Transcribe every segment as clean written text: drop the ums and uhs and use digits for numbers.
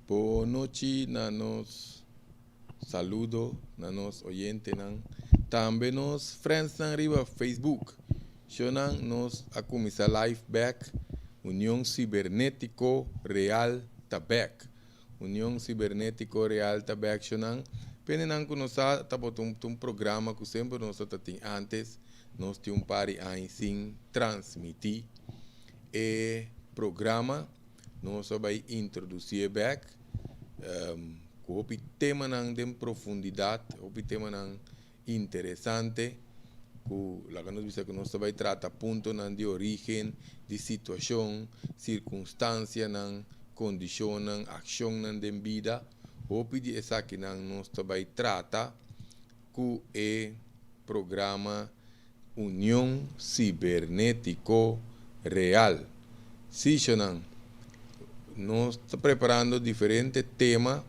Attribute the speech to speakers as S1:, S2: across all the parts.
S1: Bon nochi na nos saludo na nos oyentenan. Tambe nos friendsnan riba Facebook. Shonnan, nos a kuminsá live back. Union Sibernétiko Real ta back. Union Sibernétiko Real ta back, shonnan. Pendenan ku nos sa tabata un programa ku semper nos tabatin antes. Nos tin un par di aña sin transmití e programa. Nos a bai introdusí back. Ku hopi temanan den profundidat, hopi temanan interesante, ku laga nos bisa ku nos ta bai trata puntonan di orígen, di situashon, sirkunstansianan, kondishonnan, akshonnan den bida. Hopi di esakinan nos ta bai trata ku e programa Union Sibernétiko Real. Sí, shonnan, nos ta preparando diferente tema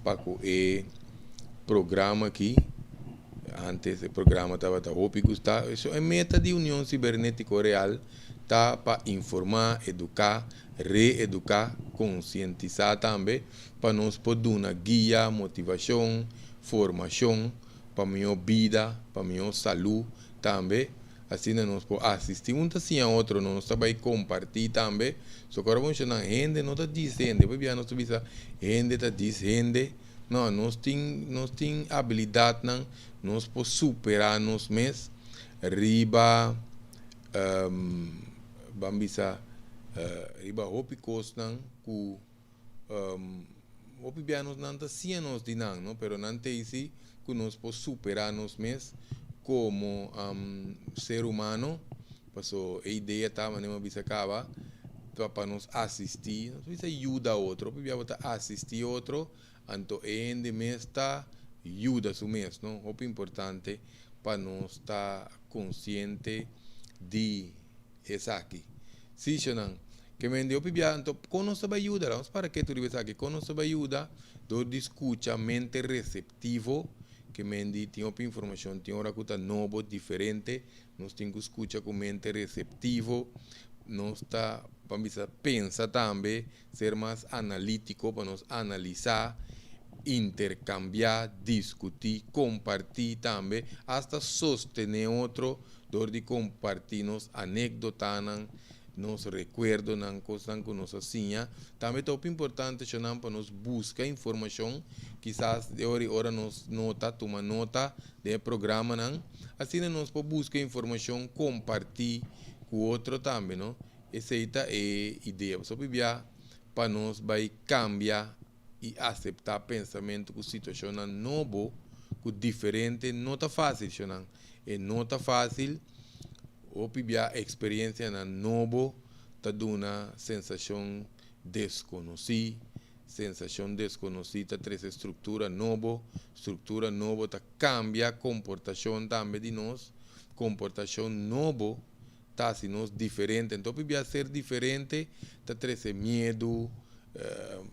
S1: pa ku e programa aki. Antes e programa tabata hopi gustá. So, e meta di Union Sibernétiko Real ta pa informá, eduká, reeduká, konsientisá tambe, pa nos por duna guia, motivashon, formashon pa mihó bida, pa mihó salú tambe. Asina nos por asistí un ta siña otro, nos ta bai kompartí tambe. So awor funshoná, hende no ta djis hende, pasobra nos ta bisa hende ta djis hende. No, nos tin abilidatnan, nos por superá nos mes riba ban bisa riba hopi kosnan ku hopi bia nos nan ta siña nos di nan, no? Pero nan ta si ku nos por superá nos mes komo ser humano. Paso e idea ta, manera mi bisa kaba, pa nos asistí, nos bisa yuda otro, pasobra bo ta asistí otro, anto e hende mes ta yuda su mes, no? Hopi importante pa nos ta konsiente di esaki. Sí, shonnan. Ke men di hopi bia, anto kon nos ta bai yuda? Ban para ketu riba esaki. Kon nos ta bai yuda? Dor di skucha, mente reseptivo, ke men di tin hopi informashon, tin ora ku ta nobo, diferente, nos tin ku skucha ku mente reseptivo, nos ta, ban bisa, pensa tambe, ser mas analítiko pa nos analisá, interkambiá, diskutí, kompartí tambe, asta sostené otro dor di kompartí nos anékdotanan, nos rekuerdonan, kosnan ku nos a siña. Tambe ta hopi importante, shonnan, pa nos buska informashon, kisas di ora i ora nos nota, tuma nota den e programanan, asina nos por buska informashon, kompartí ku otro tambe, no? Esei ta e idea. Pasobra bia pa nos bai kambia i aseptá pensamentu ku situashonnan nobo, ku diferente, no ta fásil, shonnan. E no ta fásil. Hopi bia eksperensianan nobo ta duna sensashon deskonosí, sensashon deskonosí ta trese struktura nobo, struktura nobo ta kambia komportashon tambe di nos, komportashon nobo ta hasi nos diferente. Anto hopi bia ser diferente ta trese miedu,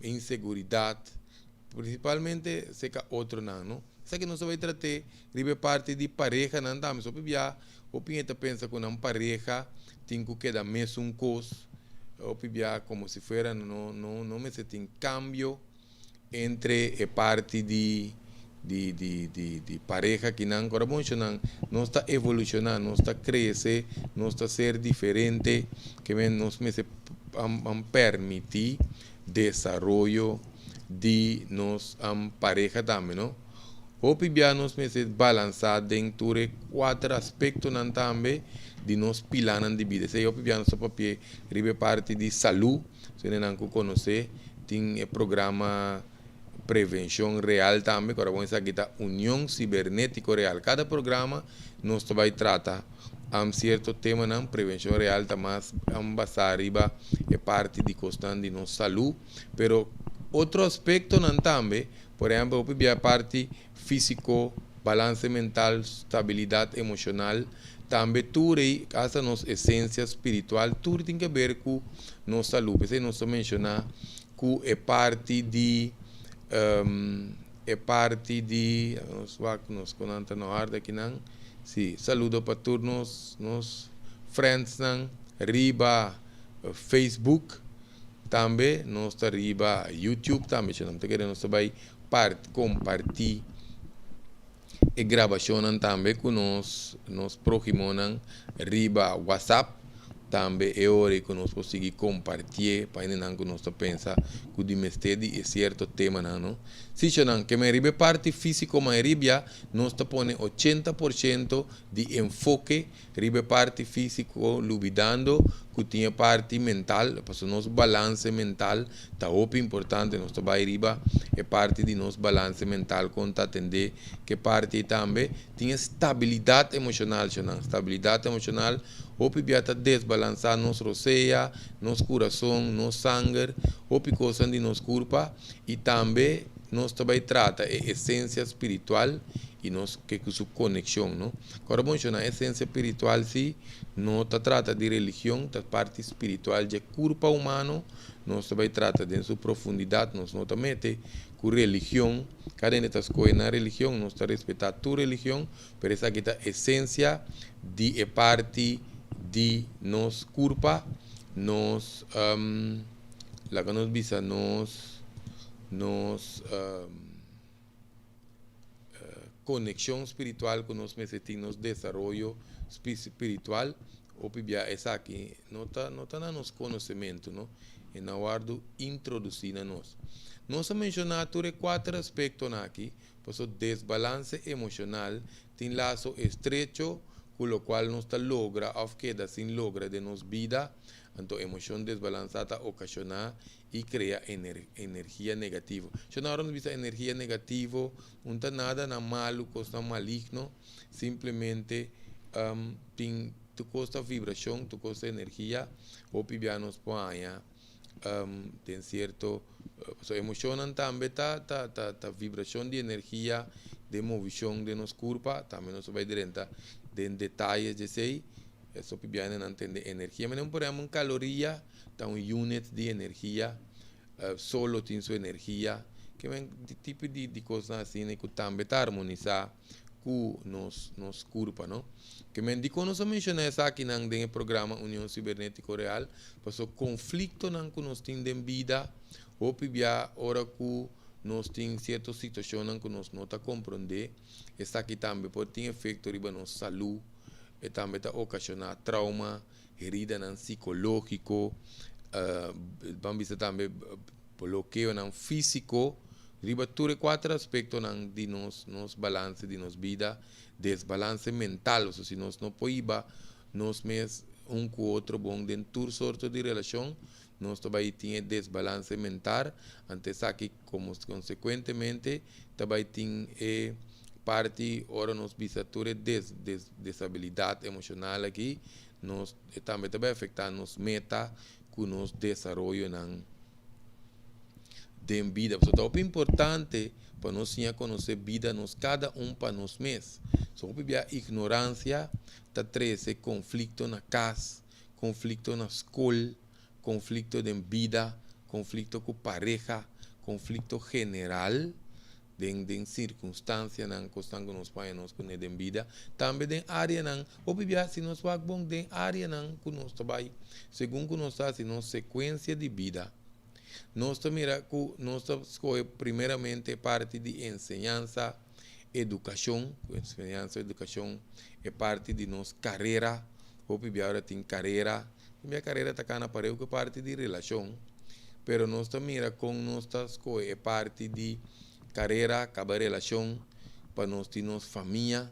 S1: inseguridat, prinsipalmente serka otronan, no? Esaki nos ta bai trat'é riba e parti di parehanan tambe. So hopi bia hopi hende ta pensa ku nan pareha tin ku keda mesun kos, hopi bia komo si fuera no mester tin kambio entre e parti di pareha kinan. Ora bon, shonnan, nos ta evolushoná, nos ta krese, nos ta ser diferente, ke men nos mester permití desaroyo di nos pareha tambe, no? Hopi bia nos mester balansá den tur e kuater aspektonan tambe di nos pilánan di bida. Esei hopi bia nos ta papia riba e parti di salú. Si hendenan ku konosé, tin e programa Prevenshon Real tambe, ku ora bon esaki ta Union Sibernétiko Real. Kada programa nos ta bai trata sierto temanan. Prevenshon Real ta mas basá riba e parti di kosnan di nos salú, pero otro aspektonan tambe, por ehèmpel, hopi bia parti físiko, balanse mental, stabilidat emoshonal, tambe tur ei, asta nos esensia spiritual, tur tin ke ber ku nos salú. P'esei nos ta menshoná ku e parti di nos wak nos ku nan ta no harda akinan. Sí, saludo pa tur nos friendsnan riba Facebook. Tambe nos ta riba YouTube tambe, si nan ta kere nos ta bai part kompartí e grabashonnan tambe ku nos nos próhimonan riba WhatsApp. Tambe e ora ei ku nos por sigui kompartié pa hendenan ku nos ta pensa ku di mester di e sierto temanan, no. Si shonan, ke men riba e parti físiko mayoria nos ta pone 80% di enfoke riba e parti físiko, lubidando ku tin e parti mental, pasobra nos balanse mental ta hopi importante. Nos ta bai riba e parti di nos balanse mental, kon ta atendé ku e parti ei tambe. Tin e stabilidat emoshonal, shonan, stabilidat emoshonal. Hopi bia ta desbalansá nos rosea, nos kurason, nos sanger, hopi kosnan di nos kurpa. I tambe nos ta bai trata e esensia spiritual i nos ke ku su konekshon, no. Kòrda bon, shona, esensia spiritual si no ta trata di religion, ta parti spiritual dje kurpa humano. Nos ta bai trata den su profundidat. Nos no ta mete ku religion, kada hende ta skohe nan religion, nos ta respetá tur religion, pero esaki ta esensia di e parti di nos kurpa, nos, laga nos bisa, nos konekshon spiritual ku nos mester tin, nos desaroyo spiritual. Hopi bia esaki no ta na nos konosementu, no, e na wòrdu introdusí na nos. Nos a menshoná tur e kuater aspektonan aki, pasobra desbalanse emoshonal tin laso estrecho ku lokual nos ta logra òf keda sin logra den nos bida. Anto emoshon desbalansá ta okashoná i krea energia negativo. So na ora nos bisa energia negativo, no ta nada na malu, kos maligno, simplemente tin tur kos ta vibrashon, tur kos ta energia. Hopi bia nos por tin sierto so emoshonnan tambe ta vibrashon di energia, di movishon di nos kurpa. Tambe nos ta bai drenta den detaye di esei. So hopi bia nan tende energia, ma por ehèmpel, un kaloria ta un unit di energia, solo tin su energia, ke men tipo di kos asina ku tambe ta harmonisá ku nos kurpa, no. Ke men di nos a menshoná esakinan den programa Union Sibernétiko Real, pasobra konfliktonan ku nos tin den bida, hopi bia ora ku nos tin sierto situashonnan ku nos no ta komprondé, esaki tambe por tin efekto riba nos salú, i tambe ta okashoná trauma, heridanan sikológiko, ban bisa tambe blokeonan físiko, riba tur e kuater aspektonan di nos balanse di nos bida, desbalanse mental, o si nos no por hiba nos mes un ku otro bon den tur sorto di relashon, nos tambe tin desbalanse mental, anto esaki komo konsekuentemente tambe tin e parti ora nos bisa tur desabilidat emoshonal aki, nos tambe ta afektá nos meta ku nos desaroyonan den bida. So, ta importante pa nos siña konosé bida nos kada un pa nos mes. So, ignoransia ta trese konflikto na kas, konflikto na skol, konflikto den bida, konflikto ku pareha, konflikto general, den sirkunstansianan ku nos pa nos kuné den bida. Tambe den áreanan, hopi bia si nos wak bon den áreanan ku nos ta bai, segun ku nos ta hasi nos sekuensia di bida, nos ta mira ku nos ta skohe primeramente parti di enseñansa, edukashon, enseñansa, edukashon, e parti di nos karera. Hopi bia ora tin karera, mi karera ta kana pareu ku parti di relashon, pero nos ta mira kon nos ta skohe e parti di karera, kaba relashon, pa nos tin nos famia.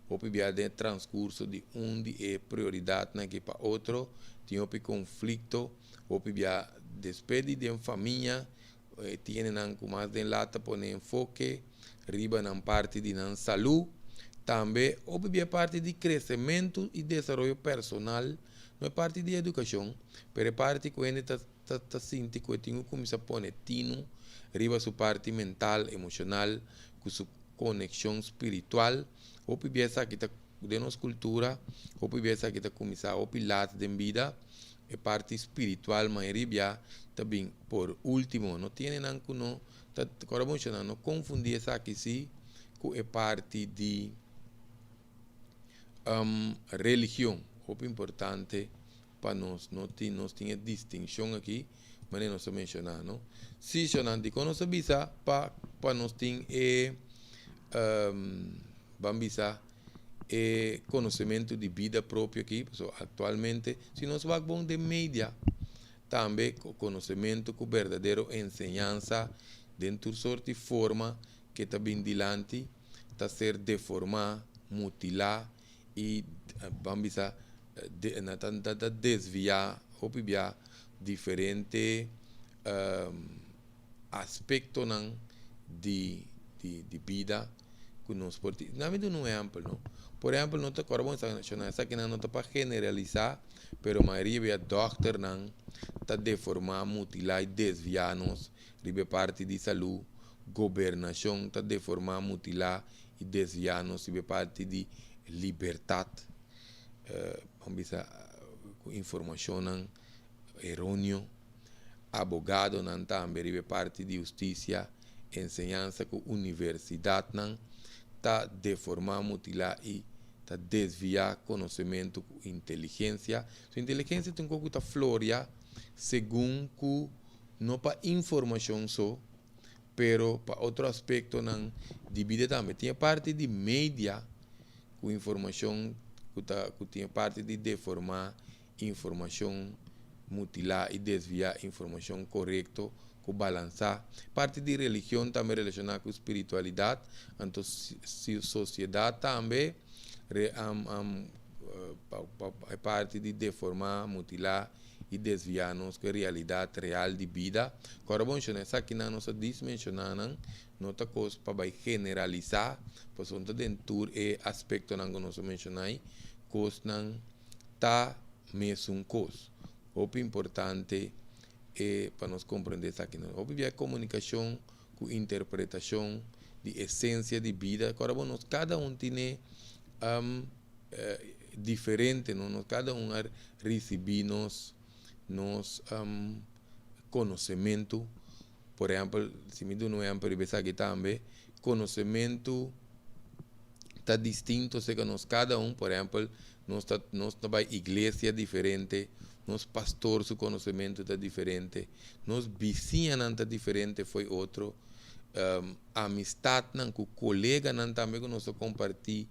S1: Hopi bia den transkurso di un di e prioridatnan aki pa otro, tin hopi konflikto. Hopi bia despues di den famia, tin nan ku mas den lata pone enfoke riba nan parti di nan salú. Tambe hopi bia parti di kresementu i desaroyo personal, no e parti di edukashon, pero e parti ku hende ta sinti ku tin ku kuminsá pone tinu riba su parti mental, emoshonal, ku su konekshon spiritual. Hopi bia esaki ta den nos kultura, hopi bia esaki ta kuminsá hopi lat den bida. E parti spiritual mayoria bia ta bin por último. No tin nan ku no ta kòrda bon, no konfundí esaki si ku e parti di religion. Hopi importante pa nos no tin nos tin distinshon aki. Manera nos a menshoná, no? Sí, shonnan, dikon nos a bisa pa nos tin e, ban bisa, e konosementu di bida propio aki? Pasobra aktualmente, si nos wak bon den media, tambe konosementu ku berdadero enseñansa den tur sort di forma ke ta bin dilanti, ta ser deformá, mutilá i, ban bisa, ta desviá hopi bia diferente aspektonan di bida ku nos por tin. Nan mi duna un ehèmpel, no? Por ehèmpel, no ta kòrda bon esaki, esakinan no ta pa generalisá, pero mayoria bia dòkternan ta deformá, mutilá i desviá nos riba e parti di salú, gobernashon ta deformá, mutilá i desviá nos riba e parti di libertat, ban bisa ku informashonnan eróneo, abogadonan tambe riba e parti di hustisia, enseñansa ku universidatnan ta deformá, mutilá i ta desviá konosementu ku inteligensia. So inteligensia ta un kos ku ta floria segun ku no pa informashon so, pero pa otro aspektonan di bida tambe. Tin e parti di media ku informashon ku ta ku tin e parti di deformá informashon, mutilá i desviá informashon korekto ku balansá. Parti di religion tambe relashoná ku spiritualidat, anto sosiedat tambe e parti di deformá, mutilá i desviá nos ku e realidat real di bida. Ku ora bo menshoná esakinan, nos a dis menshoná nan, no ta kos pa bai generalisá, pasobra no ta den tur e aspektonan ku nos a menshoná ei, kosnan ta mesun kos. Hopi importante e pa nos komprendé esakinan. Hopi bia komunikashon ku interpretashon di esensia di bida, ku ora bo nos kada un tine diferente, no? Nos kada un a risibí nos konosementu. Por ehèmpel, si mi duna un ehèmpel riba esaki tambe, konosementu ta distinto serka nos kada un. Por ehèmpel, nos ta bai iglesia diferente, nos pastor su konosementu ta diferente, nos bisiñanan ta diferente fo'i otro, amistatnan ku koleganan tambe ku nos ta kompartí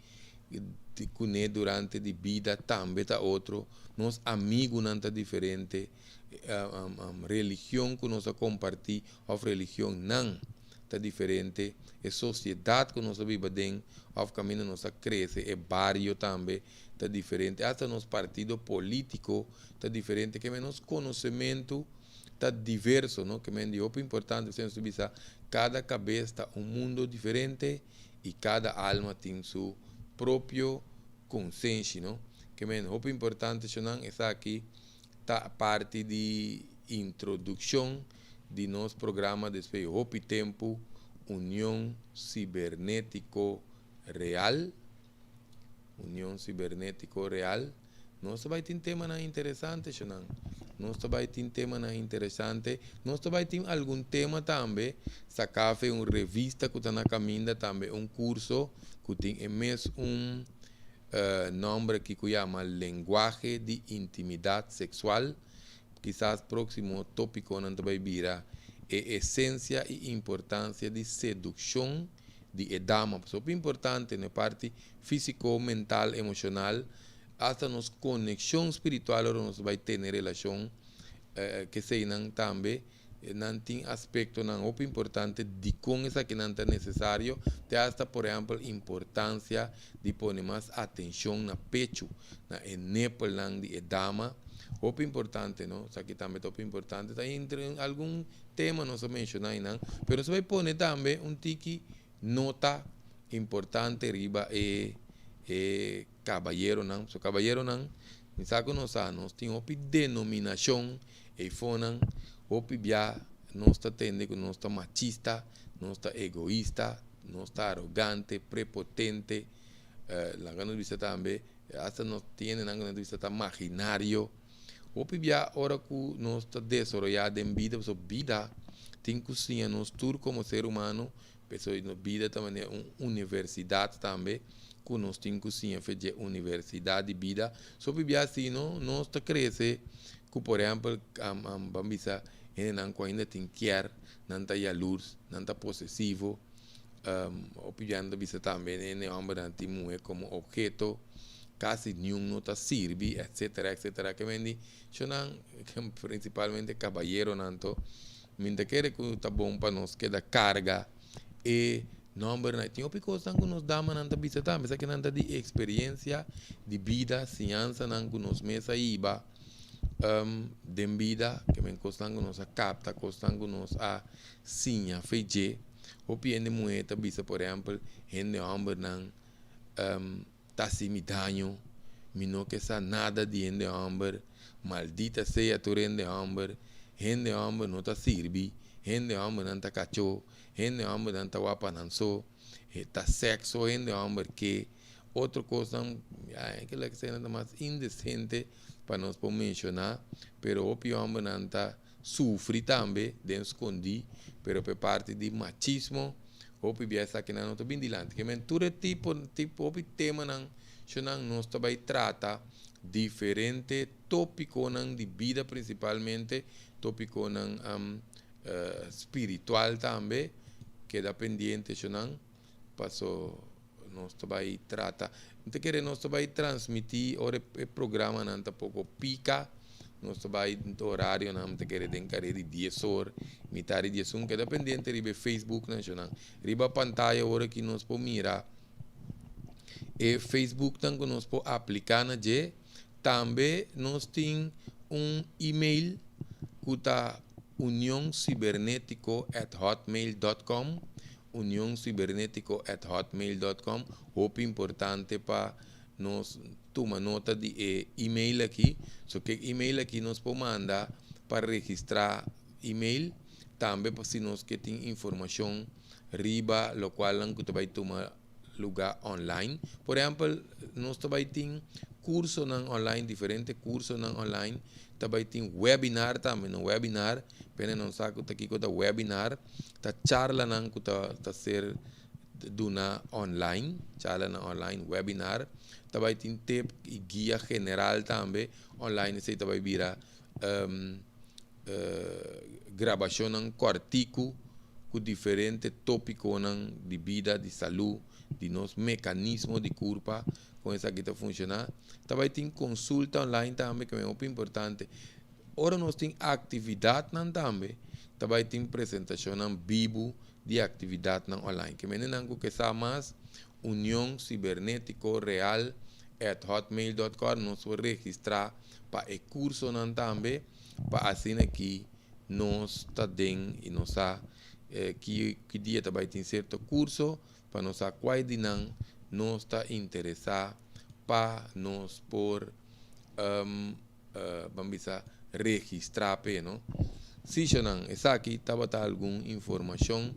S1: kuné durante di bida tambe ta otro, nos amigunan ta diferente, religion ku nos a kompartí òf religionnan ta diferente, e sosiedat ku nos a biba den òf kaminda nos a krese, e bario tambe ta diferente, asta nos partido polítiko ta diferente, ke men nos konosementu ta diverso, no? Ke men di hopi importante, nos ta bisa kada kabes ta un mundo diferente i kada alma tin su propio konsenshi, no? Ke men hopi importante, shonnan, esaki ta parti di introdukshon di nos programa despues di hopi tempu, Union Sibernetiko Real. Union Sibernetiko Real. Nos ta bai tin temanan interesante, shonnan. Nos ta bai tin temanan interesante. Nos ta bai tin algun tema tambe saká fe un revista ku ta na kaminda, tambe un kurso ku tin e mes un nòmber aki ku yama Lenguahe di Intimidat Seksual. Kisas próksimo tópikonan ta bai bira e esensia i importansia di sedukshon di e dama. Pasobra hopi importante no e parti físiko, mental, emoshonal, asta nos konekshon spiritual ora nos bai tene relashon keseinan tambe nan tin aspektonan hopi importante dikon esakinan ta nesesario, te asta por ehèmpel importansia di pone mas atenshon na pechu, na e nepelnan di e dama, hopi importante no, esaki tambe ta hopi importante, ta entre algun tema nos a menshoná einan, pero nos a bai pone tambe un tiki nota importante riba e e kabayeronan, so kabayeronan mi sa ku nos sa nos tin hopi denominashon eifonan, hopi bia nos ta tende ku nos ta machista, nos ta egoista, nos ta arogante, prepotente, laga nos bisa tambe hasta nos tin hendenan ku nos ta bisa ta maginario. Hopi bia ora ku nos ta desaroyá den bida, pasobra bida tin ku siña nos tur komo ser humano, pasobra nos bida ta manera un universidat tambe ku nos tin ku siña fe dje universidat di bida. So hopi bia asina nos ta krese ku por ehèmpel ban bisa. Hendenan ku ainda tin kier, nan ta yalurs, nan ta posesivo. Hopi biaha nan ta bisa tambe hende hòmbernan tin muhé komo opheto, kasi niun no ta sirbi, etsetera, etsetera. Ke men di shonnan, prinsipalmente kabayeronan to, mi ta kere ku ta bon pa nos keda karga e nòmbernan. Tin hopi kosnan ku nos damanan ta bisa tambe, esaki nan ta di eksperiensia di bida, siñansanan ku nos mes a hiba den bida, ke men kosnan ku nos a kapta, kosnan ku nos a siña fe dje. Hopi hende muhé ta bisa por ehèmpel, hende hòmbernan ta hasi mi daño, mi no ke sa nada di hende hòmber, maldita sea tur hende hòmber, hende hòmber no ta sirbi, hende hòmbernan ta kachó, hende hòmbernan ta wak pa nan so, ta sèkso hende hòmber ke, otro kosnan, ya kila esei ta mas indesente pa nos por menshoná, pero hopi hòmbernan ta sufri tambe den skondí, pero pa e parti di machismo hopi bia esakinan no ta bin dilanti. Ke men tur e tipo tipo hopi temanan shonan nos ta bai trata diferente tópikonan di bida prinsipalmente tópikonan spiritual tambe keda pendiente shonan paso nos ta bai trata. Mi ta kere nos ta bai transmití ora e programanan ta poko pika, nos ta bai orarionan mi ta kere den kare di dies or, mitad di dies un, keda pendiente riba e Facebook nan shonnan. Riba pantaya ora ki nos por mira e Facebooknan ku nos por apliká na dje. Tambe nos tin un email ku ta unioncibernetico@hotmail.com, unioncibernetico@hotmail.com. Hopi importante pa nos tuma nota di e email aki. So ke email aki nos por manda pa registrá email, tambe pa si nos ke tin informashon riba lokualnan ku ta bai tuma lugá online. Por ehèmpel, nos ta bai tin kursonan online, diferente kursonan online, ta bai tin webinar tambe, no webinar, p'e nan sa ku ta kiko ta webinar, ta charlanan ku ta ta ser duna online, charlanan online, webinar, ta bai tin tip i guia general tambe online, esei ta bai bira grabashonnan kòrtiku ku diferente tópikonan di bida, di salú, di nos mekanismo di kurpa, kon esaki ta funshoná. Ta bai tin konsulta online tambe ku ta hopi importante. Ora nos tin aktividatnan tambe, ta bai tin presentashonnan bibu di aktividatnan online. Ke mendenan ku ke sa mas, Union Sibernetiko Real at hotmail dot com nos por registrá pa e kursonan tambe pa asina ki nos ta den i nos sa ki ki dia ta bai tin sierto kurso pa nos sa kual di nan nos ta interesá pa nos por ban bisa registrá p'e no. Sí shonan esaki tabata algun informashon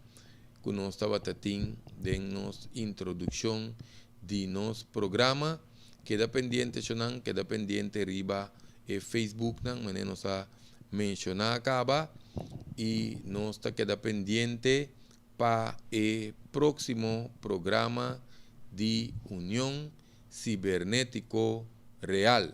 S1: ku nos tabata tin den nos introdukshon di nos programa. Keda pendiente shonan, keda pendiente riba e Facebooknan manera nos a menshoná kaba i nos ta keda pendiente pa e próksimo programa di Union Sibernetiko Real.